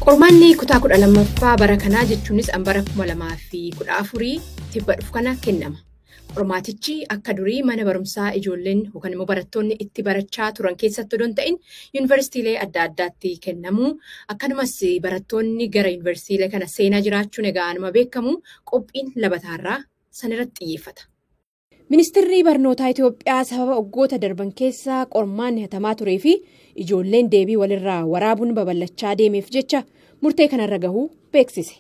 Qormaanni kutaa 12ffaa bara kanaa jechuunis bara 2014 tibba dhufu kana kennama. Qormaatichi akka durii mana barumsaa ijoolleen yookaan immoo barattoonni itti barachaa turan keessatti odoo hin ta'in yuunivarsiitiilee adda addaatti kennamu. Akkanumas barattoonni gara yuunivarsiitiilee kana seenaa jiraachuun egaa anuma beekamu qophiin labataarraa sanirratti xiyyeeffata. Ministeerri barnootaa Itoophiyaa sababa waggoota darban keessa qormaanni hatamaa turee fi ijoolleen deebii walirraa waraabuun babal'achaa deemeef jecha murtee kanarra gahuu beeksise.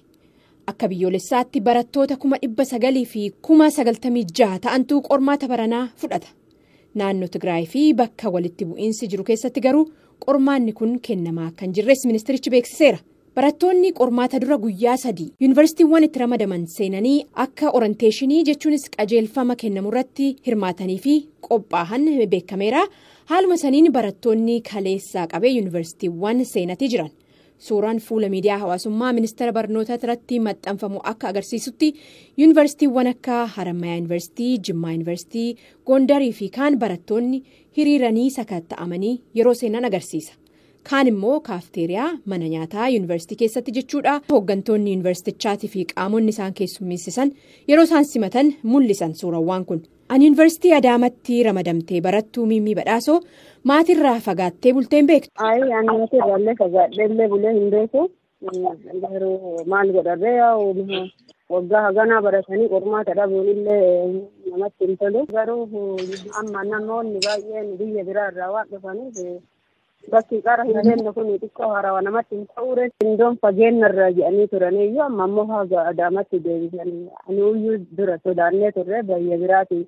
Akka biyyoolessaatti barattoota 996,096 ta'antu qormaata baranaa fudhata. Naannoo Tigraay fi bakka walitti bu'iinsi jiru keessatti garuu qormaanni kun kennamaa kan jirres ministerichi beeksiseera. Barattoonni qormaata dura guyyaa 3 yuunivarsiitiiwwan itti ramadaman seenanii akka oranteeshinii jechuunis qajeelfama kennamu irratti hirmaatanii fi qophaa'an beekameera. Haaluma saniin barattoonni kaleessaa qabee yuunivarsiitiiwwan seenatii jiran. Suuraan fuula miidiyaa hawaasummaa ministeera barnootaa irratti maxxanfamu akka agarsiisutti yuunivarsiitiiwwan akka Harammayaa Yuunivarsiitii, Jimmaa Yuunivarsiitii, Gondarii fi kaan barattoonni hiriiranii sakatta'amanii yeroo seenan agarsiisa. Kaan immoo kaafteeriyaa mana nyaataa yuunivarsiitii keessatti jechuudha. Hooggantoonni yuunivarsiitichaatii fi qaamonni isaan keessummeessisan yeroo isaan simatan mul'isan suurawwan kun. Ani yuunivarsiitii Adaamaatti ramadamtee barattuu Miimmii Badhaasoo maatirraa fagaattee bultee hin beektu. Ayi ani maatirraallee fagaadheellee bulee hin beeku. Garuu maal godharree waggaa haganaa baratanii qormaata dhabuun illee namatti hin tolu. Garuu amma namoonni baay'een biyya biraarraa waan dhufaniif bakki qara hin beekne kun xiqqoo haarawaa namatti hin ta'uure. Indoon fageenyarra jedhanii turaniyyuu amma immoo haga Adaamatti deebisanii ani uyyuu dura sodaannee turre biyya biraati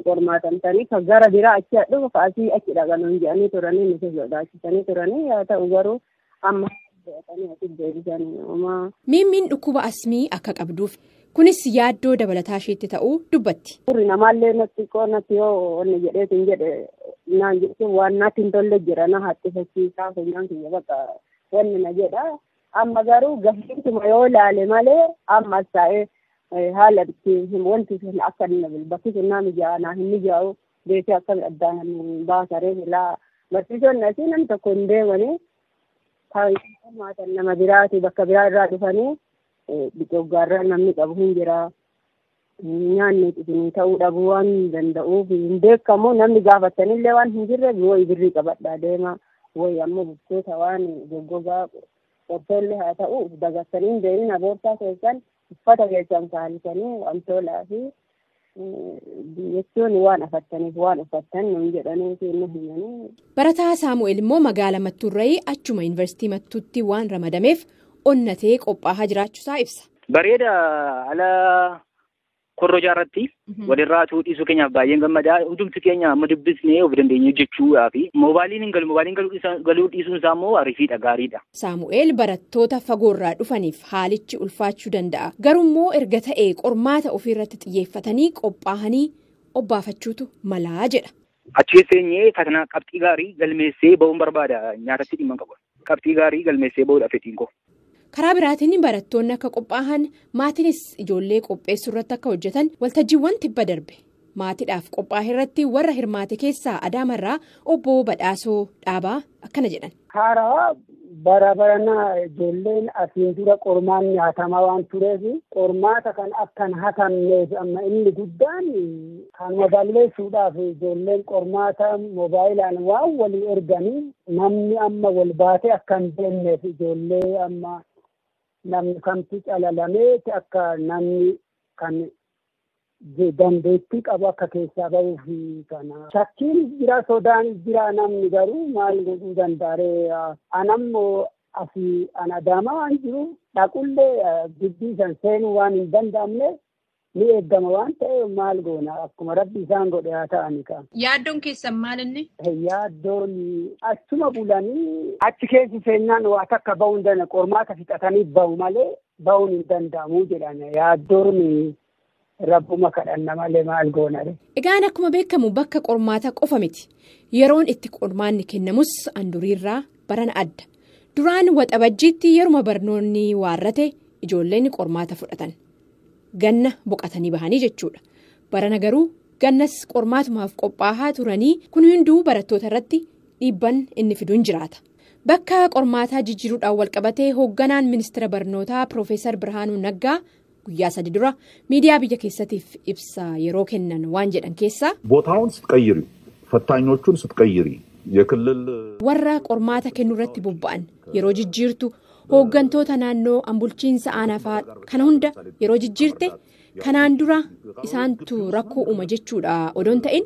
qormaatamtanii ka gara biraa achi dhufu ka asii achi dhaqanuun jedhanii turanii nuti sodaachisanii turanii haa ta'u garuu amma asitti deebisanii uumaa. Miimmiin dhukkuba asmii akka qabduuf kunis yaaddoo dabalataa isheetti ta'uu dubbatti. Turri namaallee natti natti yoo onni jedheetiin jedhe naan jechuun waan natti hin tolle jira na haxxifachiisaa funyaan kiyya bakka wanni na jedha. Amma garuu gahiintuma yoo ilaale malee amma as taa'ee haala ittiin wanti sun akka bakki sun naa mijaa'aa naa hin mijaa'u beekee akka addaan baasaree filaa barsiisonni asii nam tokko hin deemanii kan nama biraati bakka biraa irraa dhufanii goggaarraa namni qabu hin jira. Nyaanni isinii ta'uu dhabuu waan danda'uuf hin beekamu namni gaafatanillee waan hin jirre woyi birrii qabadhaa deema woyi ammoo bukkeeta waan goggogaa qopheellee haa ta'u dagattanii hin deemin aboortaa keessan uffata keessan kaalisanii wantoolaa fi jechuun waan afattaniif waan uffattan nuun jedhanii fi nu himanii. Barataa Saamu'eel immoo magaala Mattuurrayii achuma yuunivarsiitii Mattuutti waan ramadameef onnatee qophaa'aa jiraachuusaa ibsa. Bareeda ala korrojaa irratti walirraa dhiisuu keenyaaf baay'een gammadaa. Hundumti keenya amma dubbisnee of dandeenye hojjechuudhaaf moobaayiliin hin galu. Moobaayiliin galuu dhiisuun isaa immoo ariifiidha gaariidha. Saamu'eel barattoota fagoorraa dhufaniif haalichi ulfaachuu danda'a. Garuummoo erga ta'ee qormaata ofiirratti xiyyeeffatanii qophaa'anii obbaafachuutu malaa jedha. Achi seenyee fatanaa qabxii gaarii galmeessee ba'uun barbaada. Nyaatatti dhimma qabu. Qabxii gaarii galmeessee ba'uudha fedhiin koo. Karaa biraatiin barattoonni akka qophaa'an maatiinis ijoollee qopheessuu irratti akka hojjetan waltajjiiwwan tibba darbe maatiidhaaf qophaa'e irratti warra hirmaate keessaa Adaamarraa obbo Badhaasoo Dhaabaa akkana jedhan. Haarawaa bara baranaa ijoolleen asiin dura qormaanni hatamaa waan tureef qormaata kan akkan hatamneef amma inni guddaan kanuma balleessuudhaaf ijoolleen qormaata moobaayilaan waan walii erganii namni amma wal baatee akka hin deemneef ijoollee amma. Namni kamtu calalameeti akka namni kan dandeettii qabu akka keessaa bahuuf kana. Shakkiin jira sodaan jira namni garuu maal godhuu danda'aree anammoo asii an Adaamaa waan jiru dhaqullee gibbii san seenuu waan hin danda'amne ni eegama waan ta'eef maal goona akkuma rabbi isaan godhe haa ta'ani ka'a. Yaaddoon keessan maal inni? Yaaddoon achuma bulanii achi keessi seennaan waa takka ba'uu hin danda'u qormaata fixatanii ba'u malee ba'uun hin danda'amu jedhan yaaddoon rabbuma kadhanna malee maal goonare. Egaan akkuma beekamu bakka qormaata qofa miti. Yeroon itti qormaanni kennamus handuriirraa barana adda. Duraan waxabajjiitti yeruma barnoonni waarrate ijoolleen qormaata fudhatan. Ganna boqotanii bahanii jechuudha. Barana garuu gannas qormaatumaaf qophaa'aa turanii kun hunduu barattoota irratti dhiibban inni fiduun jiraata. Bakka qormaataa jijjiiruudhaan walqabatee hoogganaan ministeera barnootaa Piroofeesar Birhaanuu Naggaa guyyaa 3 dura miidiyaa biyya keessatiif ibsa yeroo kennan waan jedhan keessaa. ቦታውን ስትቀይሪ ፈታኞቹን ስትቀይሪ የክልል Warra qormaata kennuu irratti bobba'an yeroo jijjiirtu hooggantoota naannoo bulchiinsa aanaa fa'aa kana hunda yeroo jijjiirte kanaan dura isaantu rakkoo uuma jechuudha odoon ta'in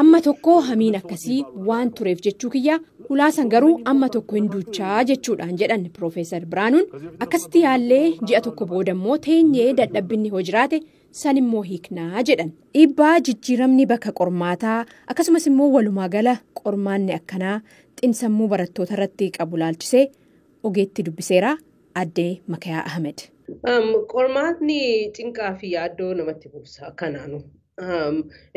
amma tokko hamiin akkasii waan tureef jechuu kiyya hulaasan garuu amma tokko hin duuchaa jechuudhaan jedhan Piroofeesar Biraanuun akkasitti yaallee ji'a tokko boodammoo teenyee dadhabbinni hoo jiraate san immoo hiiknaa jedhan. Dhiibbaa jijjiiramni bakka qormaataa akkasumas immoo walumaa gala qormaanni akkanaa xinsammuu barattoota irratti qabu laalchisee ogeetti dubbiseera addee Makayaa Ahmed. Qormaatni cinqaa fi yaaddoo namatti buusa kanaanu.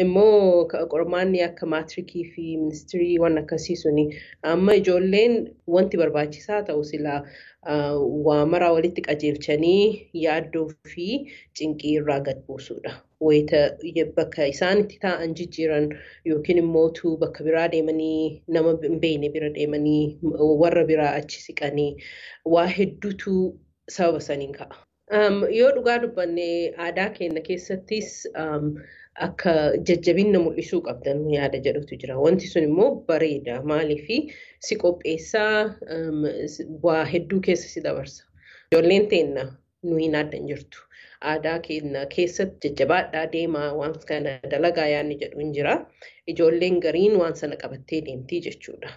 Immoo qormaanni akka maatirikii fi ministirii waan akkasii suni amma ijoolleen wanti barbaachisaa ta'u silaa waa maraa walitti qajeelchanii yaaddoo fi cinqii irraa gad buusuudha. Wayita bakka isaan itti taa'an jijjiiran yookiin immoo bakka biraa deemanii nama hin beekne bira deemanii warra biraa achi siqanii waa hedduutu sababa saniin ka'a. Yoo dhugaa dubbanne aadaa keenya keessattis akka jajjabina mul'isuu qabdan yaada jedhutu jira. Wanti sun immoo bareeda. Maaliif si qopheessaa waa hedduu keessa si dabarsa. Ijoolleen teenna nuyi adda hin jirtu. Aadaa keenya keessatti jajjabaadhaa deemaa waan kana dalagaa yaadni jedhu hin jira. Ijoolleen gariin waan sana qabattee deemtii jechuudha.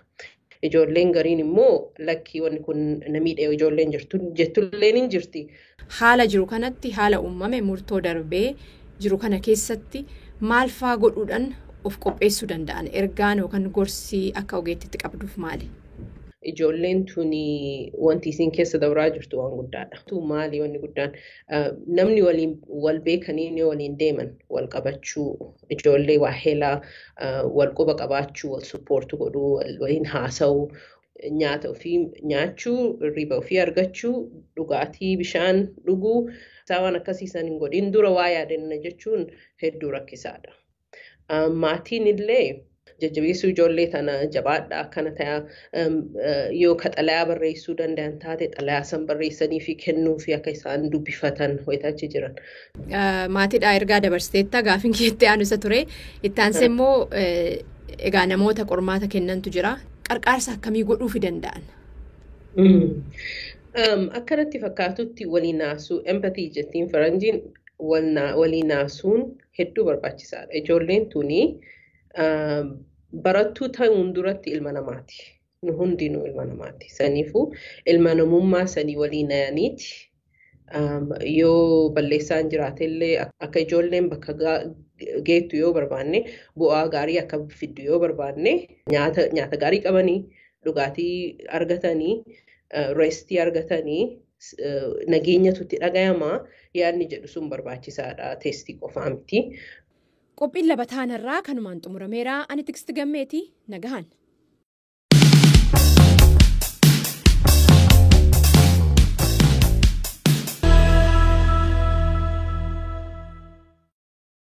Ijoolleen gariin immoo lakkii wanni kun na miidhee ijoolleen jirtu jettulleen hin jirti. Haala jiru kanatti haala uumame murtoo darbee jiru kana keessatti maal faa godhuudhaan of qopheessuu danda'an ergaan yookaan gorsi akka ogeettitti qabduuf maali? Ijoolleen tuni wanti isin keessa dabraa jirtu waan guddaadha. Maali wanni guddaan namni waliin wal beekanii ni waliin deeman wal qabachuu ijoollee waa helaa wal quba qabaachuu wal suppoortu godhuu waliin haasa'uu nyaata ofii nyaachuu hirriba ofii argachuu dhugaatii bishaan dhuguu isaa waan akkasiisan hin godhin dura waa yaadanna jechuun hedduu rakkisaadha. Maatiin illee jajjabeessuu ijoollee tana jabaadha akkana ta'a yoo ka xalayaa barreessuu danda'an taate xalayaa san barreessanii fi kennuu fi akka isaan dubbifatan wayitaachi jiran. Maatiidhaa ergaa dabarsiteetta gaafin keetti aanu isa ture. Itti aansee immoo egaa namoota qormaata kennantu jira. Qarqaarsa akkamii godhuufi danda'an? Akkanatti fakkaatutti walii naasuu empathy jettiin faranjiin walii naasuun hedduu barbaachisaadha. Ijoolleen tuni barattuu ta'uun duratti ilma namaati. Nu hundinuu ilma namaati. Saniifuu ilma namummaa sanii walii nayaniiti. Yoo balleessaan jiraatellee akka ijoolleen bakka geettu yoo barbaanne bu'aa gaarii akka fiddu yoo barbaanne nyaata gaarii qabanii dhugaatii argatanii reestii argatanii nageenyatu itti dhagayamaa yaadni jedhu sun barbaachisaadha teestii qofaa miti. Qophiin labataan irraa kanumaan xumurameera. Ani Tigisti Gammeetii nagahan.